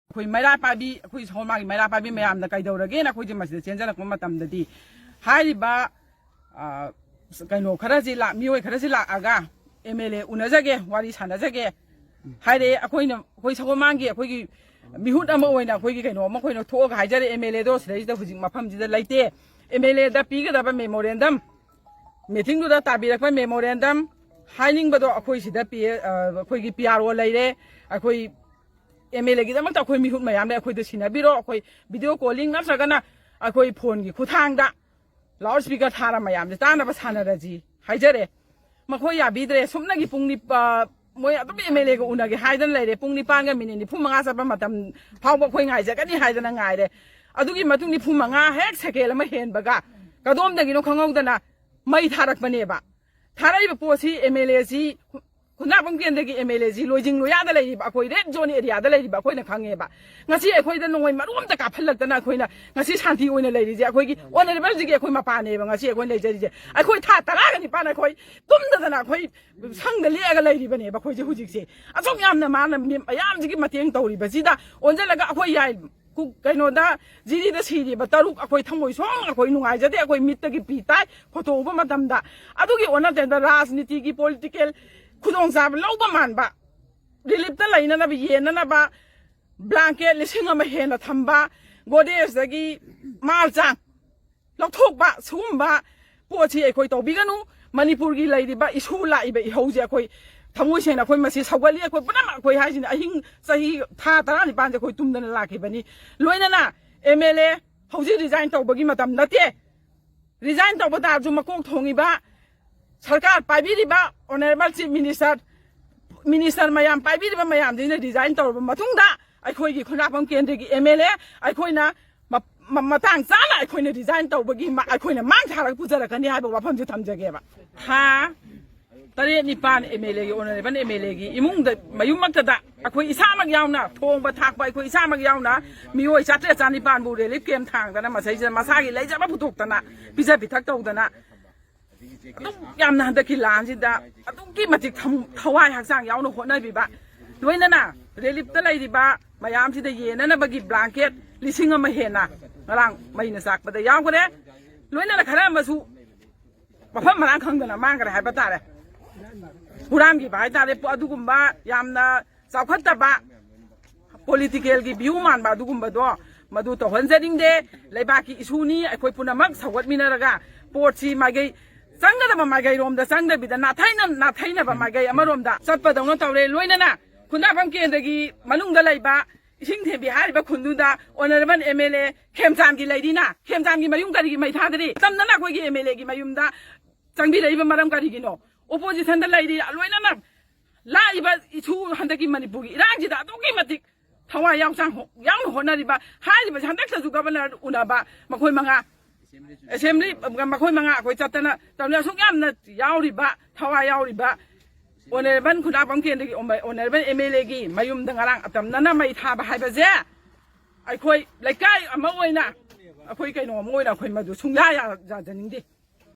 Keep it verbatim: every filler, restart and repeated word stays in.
ꯑꯩꯈꯣꯏ ꯃꯩꯔꯥ ꯄꯥꯏꯕꯤ, ꯑꯩꯈꯣꯏ ꯁꯒꯣꯜꯃꯥꯡꯒꯤ ꯃꯩꯔꯥ ꯄꯥꯏꯕꯤ ꯃꯌꯥꯝꯅ ꯀꯩꯗꯧꯔꯒꯦꯅ ꯑꯩꯈꯣꯏꯁꯦ ꯃꯁꯤꯗ ꯆꯦꯟꯖꯔꯛꯄ ꯃꯇꯝꯗꯗꯤ, ꯍꯥꯏꯔꯤꯕ, ꯑ, ꯀꯩꯅꯣ ꯈꯔꯁꯤ ꯂꯥꯛ-, ꯃꯤꯑꯣꯏ ꯈꯔꯁꯤ ꯂꯥꯛꯑꯒ "ꯑꯦꯝ ꯑꯦꯜ ꯑꯦ ꯎꯅꯖꯒꯦ, ꯋꯥꯔꯤ ꯁꯥꯟꯅꯖꯒꯦ" ꯍꯥꯏꯔꯛꯑꯦ꯫ ꯑꯩꯈꯣꯏꯅ, ꯑꯩꯈꯣꯏ ꯁꯒꯣꯜꯃꯥꯡꯒꯤ ꯑꯩꯈꯣꯏꯒꯤ ꯃꯤꯍꯨꯠ ꯑꯃ ꯑꯣꯏꯅ ꯑꯩꯈꯣꯏꯒꯤ ꯀꯩꯅꯣ ꯑꯃ ꯑꯩꯈꯣꯏꯅ ꯊꯣꯛꯑꯒ ꯍꯥꯏꯖꯔꯦ, "ꯑꯦꯝ ꯑꯦꯜ ꯑꯦꯗꯣ ꯁꯤꯗꯩꯁꯤꯗ ꯍꯧꯖꯤꯛ ꯃꯐꯝꯁꯤꯗ ꯂꯩꯇꯦ, ꯑꯦꯝ ꯑꯦꯜ ꯑꯦꯗ ꯄꯤꯒꯗꯕ ꯃꯦꯃꯣꯔꯦꯟꯗꯝ, ꯃꯤꯇꯤꯡꯗꯨꯗ ꯇꯥꯕꯤꯔꯛꯄ ꯃꯦꯃꯣꯔꯦꯟꯗꯝ ꯍꯥꯏꯅꯤꯡꯕꯗꯣ ꯑꯩꯈꯣꯏ ꯁꯤꯗ ꯄꯤ-, ꯑ, ꯑꯩꯈꯣꯏꯒꯤ ꯄꯤ ꯑꯥꯔ ꯑꯣ ꯂꯩꯔꯦ, ꯑꯩꯈꯣꯏ ꯑꯦꯝ ꯑꯦꯜ ꯑꯦꯒꯤꯗꯃꯛꯇ ꯑꯩꯈꯣꯏ ꯃꯤꯍꯨꯠ ꯃꯌꯥꯝ ꯂꯩ, ꯑꯩꯈꯣꯏꯗ ꯁꯤꯟꯅꯕꯤꯔꯣ, ꯑꯩꯈꯣꯏ ꯚꯤꯗꯤꯑꯣ ꯀꯣꯂꯤꯡ ꯅꯠꯇ꯭ꯔꯒꯅ ꯑꯩꯈꯣꯏ ꯐꯣꯟꯒꯤ ꯈꯨꯠꯊꯥꯡꯗ ꯂꯥꯎꯠ ꯁ꯭ꯄꯤꯀꯔ ꯊꯥꯔ ꯃꯌꯥꯝꯁꯦ ꯇꯥꯅꯕ ꯁꯥꯟꯅꯔꯁꯤ" ꯍꯥꯏꯖꯔꯦ꯫ ꯃꯈꯣꯏ ꯌꯥꯕꯤꯗ꯭ꯔꯦ꯫ ꯁꯨꯞꯅꯒꯤ ꯄꯨꯡ ꯅꯤꯄꯥ-, ꯃꯣꯏ ꯑꯗꯨꯝ ꯑꯦꯝ ꯑꯦꯜ ꯑꯦꯒ ꯎꯅꯒꯦ ꯍꯥꯏꯗꯅ ꯂꯩꯔꯦ꯫ ꯄꯨꯡ ꯅꯤꯄꯥꯟꯒ ꯃꯤꯅꯤꯠ ꯅꯤꯐꯨ ꯃꯉꯥ ꯆꯠꯄ ꯃꯇꯝ ꯐꯥꯎꯕ ꯑꯩꯈꯣꯏ ꯉꯥꯏꯖꯒꯅꯤ ꯍꯥꯏꯗꯅ ꯉꯥꯏꯔꯦ꯫ ꯑꯗꯨꯒꯤ ꯃꯇꯨꯡ ꯅꯤꯐꯨ ꯃꯉꯥ ꯍꯦꯛ ꯁꯦꯀꯦꯟ ꯑꯃ ꯍꯦꯟꯕꯒ ꯀꯗꯣꯝꯗꯒꯤꯅꯣ ꯈꯪꯍꯧꯗꯅ ꯃꯩ ꯊꯥꯔꯛꯄꯅꯦꯕ꯫ ꯊꯥꯔꯛꯏꯕ ꯄꯣꯠꯁꯤ ꯑꯦꯝ ꯑꯦꯜ ꯑꯦꯁꯤ, ꯈꯨꯟꯗ꯭ꯔꯥꯛꯄꯝ ꯀꯦꯟꯗ꯭ꯔꯒꯤ ꯑꯦꯝ ꯑꯦꯜ ꯑꯦꯁꯤ ꯂꯣꯏꯖꯤꯡ ꯂꯣꯌꯥꯗ ꯂꯩꯔꯤꯕ, ꯑꯩꯈꯣꯏ ꯔꯦꯗ ꯖꯣꯟ ꯑꯦꯔꯤꯌꯥꯗ ꯂꯩꯔꯤꯕ ꯑꯩꯈꯣꯏꯅ ꯈꯪꯉꯦꯕ꯫ ꯉꯁꯤ ꯑꯩꯈꯣꯏꯗ ꯅꯣꯡꯃꯩ ꯃꯔꯨ ꯑꯝꯇ ꯀꯥꯞꯍꯜꯂꯛꯇꯅ ꯑꯩꯈꯣꯏꯅ ꯉꯁꯤ ꯁꯥꯟꯇꯤ ꯑꯣꯏꯅ ꯂꯩꯔꯤꯁꯦ ꯑꯩꯈꯣꯏꯒꯤ ꯑꯣꯅꯔꯦꯕꯜꯁꯤꯒꯤ ꯑꯩꯈꯣꯏ ꯃꯄꯥꯅꯦꯕ꯫ ꯉꯁꯤ ꯑꯩꯈꯣꯏꯅ ꯂꯩꯖꯔꯤꯁꯦ, ꯑꯩꯈꯣꯏ ꯊꯥ ꯇꯔꯥꯒ ꯅꯤꯄꯥꯟ ꯑꯩꯈꯣꯏ ꯇꯨꯝꯗꯗꯅ ꯑꯩꯈꯣꯏ ꯁꯪꯗ ꯂꯦꯛꯑꯒ ꯂꯩꯔꯤꯕꯅꯦꯕ ꯑꯩꯈꯣꯏꯁꯦ ꯍꯧꯖꯤꯛꯁꯦ꯫ ꯑꯁꯨꯛ ꯌꯥꯝꯅ ꯃꯥꯅ ꯃꯤ-, ꯃꯌꯥꯝꯁꯤꯒꯤ ꯃꯇꯦꯡ ꯇꯧꯔꯤꯕꯁꯤꯗ ꯑꯣꯟꯁꯤꯜꯂꯒ ꯑꯩꯈꯣꯏ ꯌꯥꯏ ꯀꯨ-, ꯀꯩꯅꯣꯗ ꯖꯤꯔꯤꯗ ꯁꯤꯔꯤꯕ ꯇꯔꯨꯛ ꯑꯩꯈꯣꯏ ꯊꯃꯣꯏ ꯁꯣꯛꯅ ꯑꯩꯈꯣꯏ ꯅꯨꯡꯉꯥꯏꯖꯗꯦ꯫ ꯑꯩꯈꯣꯏ ꯃꯤꯠꯇꯒꯤ ꯄꯤ ꯇꯥꯏ ꯐꯣꯇꯣ ꯎꯕ ꯃꯇꯝꯗ꯫ ꯑꯗꯨꯒꯤ ꯑꯣꯟꯅ ꯇꯩꯅꯕ ꯔꯥꯖꯅꯤꯇꯤꯒꯤ ꯄꯣꯂꯤꯇꯤꯀꯦꯜ ꯈꯨꯗꯣꯡꯆꯥꯕ ꯂꯧꯕ ꯃꯥꯟꯕ, ꯔꯤꯂꯤꯞꯇ ꯂꯩꯅꯅꯕ, ꯌꯦꯟꯅꯅꯕ ꯕ꯭ꯂꯥꯡꯀꯦꯠ ꯂꯤꯁꯤꯡ ꯑꯃ ꯍꯦꯟꯅ ꯊꯝꯕ, ꯒꯣꯗ꯭ꯔꯦꯖꯇꯒꯤ ꯃꯥꯜ ꯆꯥꯡ ꯂꯧꯊꯣꯛꯄ, ꯁꯤꯒꯨꯝꯕ ꯄꯣꯠꯁꯤ ꯑꯩꯈꯣꯏ ꯇꯧꯕꯤꯒꯅꯨ꯫ ꯃꯅꯤꯄꯨꯔꯒꯤ ꯂꯩꯔꯤꯕ ꯏꯁꯨ ꯂꯥꯛꯏꯕ ꯏꯍꯧꯁꯦ ꯑꯩꯈꯣꯏ ꯊꯃꯣꯏ ꯁꯦꯡꯅ ꯑꯩꯈꯣꯏ ꯃꯁꯤ ꯁꯧꯒꯠꯂꯤ꯫ ꯑꯩꯈꯣꯏ ꯄꯨꯝꯅꯃꯛ ꯑꯩꯈꯣꯏ ꯍꯥꯏꯁꯤꯅ ꯑꯍꯤꯡ ꯆꯍꯤ ꯊꯥ ꯇꯔꯥꯅꯤꯄꯥꯟꯁꯦ ꯑꯩꯈꯣꯏ ꯇꯨꯝꯗꯅ ꯂꯥꯛꯈꯤꯕꯅꯤ꯫ ꯂꯣꯏꯅꯅ ꯑꯦꯝ ꯑꯦꯜ ꯑꯦ ꯍꯧꯖꯤꯛ ꯔꯤꯖꯥꯏꯟ ꯇꯧꯕꯒꯤ ꯃꯇꯝ ꯅꯠꯇꯦ꯫ ꯔꯤꯖꯥꯏꯟ ꯇꯧꯕ ꯇꯥꯔꯁꯨ ꯃꯀꯣꯛ ꯊꯣꯡꯉꯤꯕ ꯁꯔꯀꯥꯔ ꯄꯥꯏꯕꯤꯔꯤꯕ ꯑꯣꯅꯔꯦꯕꯜ ꯆꯤꯐ ꯃꯤꯅꯤꯁꯇꯔ, ꯃꯤꯅꯤꯁꯇꯔ ꯃꯌꯥꯝ ꯄꯥꯏꯕꯤꯔꯤꯕ ꯃꯌꯥꯝꯁꯤꯅ ꯔꯤꯖꯥꯏꯟ ꯇꯧꯔꯕ ꯃꯇꯨꯡꯗ ꯑꯩꯈꯣꯏꯒꯤ ꯈꯨꯟꯗ꯭ꯔꯥꯛꯄꯝ ꯀꯦꯟꯗ꯭ꯔꯒꯤ ꯑꯦꯝ ꯑꯦꯜ ꯑꯦ ꯑꯩꯈꯣꯏꯅ ꯃ-, ꯃ-, ꯃꯇꯥꯡ ꯆꯥꯅ ꯑꯩꯈꯣꯏꯅ ꯔꯤꯖꯥꯏꯟ ꯇꯧꯕꯒꯤ ꯃ-, ꯑꯩꯈꯣꯏꯅ ꯃꯥꯡ ꯊꯥꯔꯒ ꯄꯨꯖꯔꯛꯀꯅꯤ ꯍꯥꯏꯕ ꯋꯥꯐꯝꯁꯦ ꯊꯝꯖꯒꯦꯕ꯫ ꯊꯥ ꯇꯔꯦꯠ ꯅꯤꯄꯥꯟ ꯑꯦꯝ ꯑꯦꯜ ꯑꯦꯒꯤ, ꯑꯣꯅꯔꯦꯕꯜ ꯑꯦꯝ ꯑꯦꯜ ꯑꯦꯒꯤ ꯏꯃꯨꯡꯗ, ꯃꯌꯨꯝꯃꯛꯇꯗ ꯑꯩꯈꯣꯏ ꯏꯁꯥꯃꯛ ꯌꯥꯎꯅ, ꯊꯣꯡꯕ ꯊꯥꯛꯄ ꯑꯩꯈꯣꯏ ꯏꯁꯥꯃꯛ ꯌꯥꯎꯅ ꯃꯤꯑꯣꯏ ꯆꯥꯇ꯭ꯔꯦꯠ ꯆꯥꯅꯤꯄꯥꯟꯕꯨ ꯔꯤꯂꯤꯐ ꯀꯦꯝ ꯊꯥꯡꯗꯅ ꯃꯁꯩꯁꯤꯗ ꯃꯁꯥꯒꯤ ꯂꯩꯖꯕ ꯄꯨꯊꯣꯛꯇꯅ ꯄꯤꯖ ꯄꯤꯊꯛ ꯇꯧꯗꯅ ꯑꯗꯨꯛ ꯌꯥꯝꯅ ꯍꯟꯗꯛꯀꯤ ꯂꯥꯟꯁꯤꯗ ꯑꯗꯨꯛꯀꯤ ꯃꯇꯤꯛ ꯊꯝ-, ꯊꯋꯥꯏ ꯍꯛꯆꯥꯡ ꯌꯥꯎꯅ ꯍꯣꯠꯅꯕꯤꯕ, ꯂꯣꯏꯅꯅ ꯔꯤꯂꯤꯞꯇ ꯂꯩꯔꯤꯕ ꯃꯌꯥꯝꯁꯤꯗ ꯌꯦꯟꯅꯅꯕꯒꯤ ꯕ꯭ꯂꯥꯡꯀꯦꯠ ꯂꯤꯁꯤꯡ ꯑꯃ ꯍꯦꯟꯅ ꯉꯔꯥꯡ ꯃꯩꯅ ꯆꯥꯛꯄꯗ ꯌꯥꯎꯈ꯭ꯔꯦ꯫ ꯂꯣꯏꯅꯅ ꯈꯔ ꯑꯃꯁꯨ ꯃꯐꯝ ꯃꯔꯥꯡ ꯈꯪꯗꯅ ꯃꯥꯡꯈ꯭ꯔꯦ ꯍꯥꯏꯕ ꯇꯥꯔꯦ꯫ ꯍꯨꯔꯥꯟꯈꯤꯕ ꯍꯥꯏꯇꯥꯔꯦ꯫ ꯄꯣ-, ꯑꯗꯨꯒꯨꯝꯕ ꯌꯥꯝꯅ ꯆꯥꯎꯈꯠꯇꯕ, ꯄꯣꯂꯤꯇꯤꯀꯦꯜꯒꯤ ꯚ꯭ꯌꯨ ꯃꯥꯟꯕ ꯑꯗꯨꯒꯨꯝꯕꯗꯣ ꯃꯗꯨ ꯇꯧꯍꯟꯖꯅꯤꯡꯗꯦ꯫ ꯂꯩꯕꯥꯛꯀꯤ ꯏꯁꯨꯅꯤ, ꯑꯩꯈꯣꯏ ꯄꯨꯝꯅꯃꯛ ꯁꯧꯒꯠꯃꯤꯟꯅꯔꯒ ꯄꯣꯠꯁꯤ ꯃꯥꯏꯀꯩ ꯆꯪꯒꯗꯕ ꯃꯥꯏꯀꯩꯔꯣꯝꯗ ꯆꯪꯗꯕꯤꯗ ꯅꯥꯊꯩꯅ-, ꯅꯥꯊꯩꯅꯕ ꯃꯥꯏꯀꯩ ꯑꯃꯔꯣꯝꯗ ꯆꯠꯄꯗꯧꯅ ꯇꯧꯔꯦ꯫ ꯂꯣꯏꯅꯅ ꯈꯨꯟꯗꯥꯐꯝ ꯀꯦꯟꯗ꯭ꯔꯒꯤ ꯃꯅꯨꯡꯗ ꯂꯩꯕ ꯏꯁꯤꯡ ꯊꯦꯝꯕꯤ ꯍꯥꯏꯔꯤꯕ ꯈꯨꯟꯗꯨꯗ ꯑꯣꯅꯔꯦꯕꯜ ꯑꯦꯝ ꯑꯦꯜ ꯑꯦ ꯈꯦꯝꯆꯥꯟꯒꯤ ꯂꯩꯔꯤꯅ, ꯈꯦꯝꯆꯥꯟꯒꯤ ꯃꯌꯨꯝ ꯀꯔꯤꯒꯤ ꯃꯩ ꯊꯥꯗ꯭ꯔꯤ? ꯃꯇꯝꯗꯅ ꯑꯩꯈꯣꯏꯒꯤ ꯑꯦꯝ ꯑꯦꯜ ꯑꯦꯒꯤ ꯃꯌꯨꯝꯗ ꯆꯪꯕꯤꯔꯛꯏꯕ ꯃꯔꯝ ꯀꯔꯤꯒꯤꯅꯣ? ꯑꯣꯄꯣꯖꯤꯁꯟꯗ ꯂꯩꯔꯤ, ꯂꯣꯏꯅꯅ ꯂꯥꯛꯏꯕ ꯏꯁꯨ ꯍꯟꯗꯛꯀꯤ ꯃꯅꯤꯄꯨꯔꯒꯤ ꯏꯔꯥꯡꯁꯤꯗ ꯑꯗꯨꯛꯀꯤ ꯃꯇꯤꯛ ꯊꯋꯥꯏ ꯌꯥꯎꯁꯥꯡ ꯍꯣ-, ꯌꯥꯎꯅ ꯍꯣꯠꯅꯔꯤꯕ ꯍꯥꯏꯔꯤꯕꯁꯤ ꯍꯟꯗꯛꯇꯁꯨ ꯒꯕꯔꯅꯔ ꯎꯅꯕ ꯃꯈꯣꯏ ꯃꯉꯥ, ꯑꯦꯁꯦꯝꯕ꯭ꯂꯤ ꯃꯈꯣꯏ ꯃꯉꯥ ꯑꯩꯈꯣꯏ ꯆꯠꯇꯅ ꯇꯧꯅꯤ꯫ ꯑꯁꯨꯛ ꯌꯥꯝꯅ ꯌꯥꯎꯔꯤꯕ, ꯊꯋꯥꯏ ꯌꯥꯎꯔꯤꯕ ꯑꯣꯅꯔꯦꯕꯜ ꯈꯨꯟꯗꯥꯐꯝ ꯀꯦꯟꯗ꯭ꯔꯒꯤ ꯑꯣꯅꯔꯦꯕꯜ ꯑꯦꯝ ꯑꯦꯜ ꯑꯦꯒꯤ ꯃꯌꯨꯝꯗ ꯉꯔꯥꯡ ꯑꯇꯝꯅꯅ ꯃꯩ ꯊꯥꯕ ꯍꯥꯏꯕꯁꯦ ꯑꯩꯈꯣꯏ ꯂꯩꯀꯥꯏ ꯑꯃ ꯑꯣꯏꯅ, ꯑꯩꯈꯣꯏ ꯀꯩꯅꯣ ꯑꯃ ꯑꯣꯏꯅ ꯑꯩꯈꯣꯏ ꯃꯗꯨ ꯁꯨꯡꯌꯥ ꯌꯥ-, ꯌꯥꯖꯅꯤꯡꯗꯦ꯫